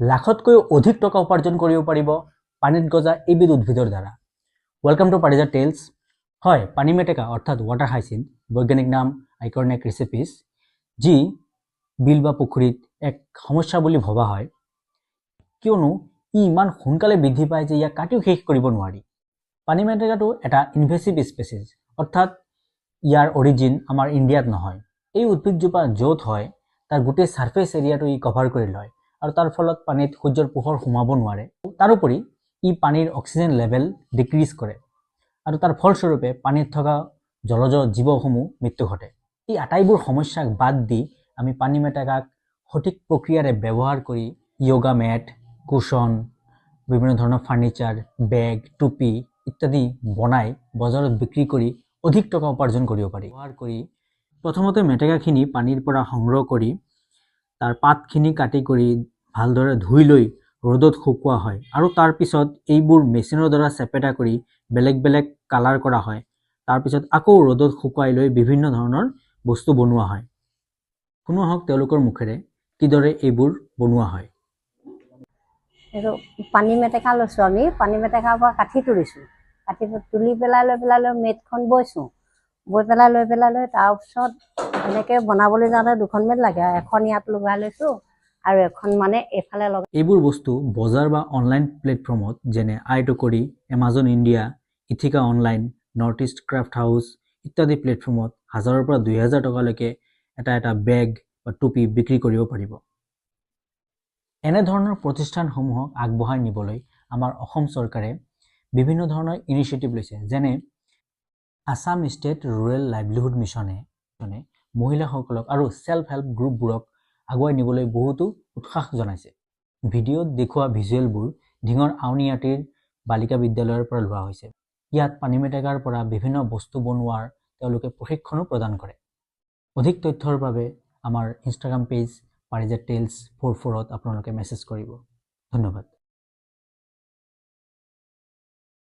লাখতকৈও অধিক টকা উপাৰ্জন কৰিব পাৰিব পানীত গজা এইবিধ উদ্ভিদৰ দ্বাৰা। Welcome to Parijat Tales. হয়, পানী মেটেকা অৰ্থাৎ ৱাটাৰ হাইচিন্থ, বৈজ্ঞানিক নাম আইকৰ্ণিয়া ক্ৰিচিপিছ, যি বিল বা পুখুৰীত এক সমস্যা বুলি ভবা হয়, কিয়নো ই ইমান সোনকালে বৃদ্ধি পায় যে ইয়াক কাটিও শেষ কৰিব নোৱাৰি। পানী মেটেকাটো এটা ইনভেচিভ স্পেচিছ, অৰ্থাৎ ইয়াৰ অৰিজিন আমাৰ ইণ্ডিয়াত নহয়। এই উদ্ভিদজোপা য'ত হয়, তাৰ গোটেই ছাৰ্ফেচ এৰিয়াটো ই কভাৰ কৰি লয় আৰু তাৰ ফলত পানীত সূৰ্যৰ পোহৰ সোমাব নোৱাৰে। তাৰোপৰি ই পানীৰ অক্সিজেন লেভেল ডিক্ৰিজ কৰে আৰু তাৰ ফলস্বৰূপে পানীত থকা জলজ জীৱসমূহ মৃত্যু ঘটে। এই আটাইবোৰ সমস্যাক বাদ দি আমি পানী মেটেকাক সঠিক প্ৰক্ৰিয়াৰে ব্যৱহাৰ কৰি য়োগা মেট, কুশ্যন, বিভিন্ন ধৰণৰ ফাৰ্ণিচাৰ, বেগ, টুপি ইত্যাদি বনাই বজাৰত বিক্ৰী কৰি অধিক টকা উপাৰ্জন কৰিব পাৰি। ব্যৱহাৰ কৰি প্ৰথমতে মেটেকাখিনি পানীৰ পৰা সংগ্ৰহ কৰি তাৰ পাতখিনি কাটি কৰি ভালদৰে ধুই লৈ ৰ'দত শুকোৱা হয় আৰু তাৰ পিছত এইবোৰ মেচিনৰ দ্বাৰা চেপেটা কৰি বেলেগ বেলেগ কালাৰ কৰা হয়। তাৰপিছত আকৌ ৰ'দত শুকুৱাই লৈ বিভিন্ন ধৰণৰ বস্তু বনোৱা হয়। শুনো আহক তেওঁলোকৰ মুখেৰে কিদৰে এইবোৰ বনোৱা হয়। এইটো পানী মেটেকা লৈছোঁ আমি। পানী মেটেকাৰ পৰা কাঠি তুলিছোঁ। কাঠি তুলি পেলাই লৈ পেলাই লৈ মেটখন বৈছোঁ। বৈ পেলাই লৈ পেলাই লৈ তাৰপিছত এনেকৈ বনাবলৈ যাওঁতে দুখন মেট লাগে। এখন ইয়াত লগাই লৈছোঁ আৰু এখন মানে এইফালে লগাই। এইবোৰ বস্তু বজাৰ বা অনলাইন প্লেটফৰ্মত, যেনে আইটকৰি, Amazon India, Ethika online, north east craft house ইত্যাদি প্লেটফৰ্মত 1000ৰ পৰা 2000 টকালৈকে এটা এটা বেগ বা টুপি বিক্ৰী কৰিব পাৰিব। এনেধৰণৰ প্ৰতিষ্ঠানসমূহক আগবঢ়াই নিবলৈ আমাৰ অসম চৰকাৰে বিভিন্ন ধৰণৰ ইনিচিয়েটিভ লৈছে, যেনে আছাম ষ্টেট ৰুৰেল লাইভলিহুড মিছনে মহিলাসকলক আৰু ছেল্ফ হেল্প গ্ৰুপবোৰক আগুৱাই নিবলৈ বহুতো উৎসাহ জনাইছে। ভিডিঅ'ত দেখুওৱা ভিজুৱেলবোৰ ধিঙৰ আউনীআটীৰ বালিকা বিদ্যালয়ৰ পৰা লোৱা হৈছে। ইয়াত পানী মেটেকাৰ পৰা বিভিন্ন বস্তু বনোৱাৰ তেওঁলোকে প্ৰশিক্ষণো প্ৰদান কৰে। অধিক তথ্যৰ বাবে আমাৰ ইনষ্টাগ্ৰাম পেজ পাৰিজাত টেলছ 44ত আপোনালোকে মেছেজ কৰিব। ধন্যবাদ।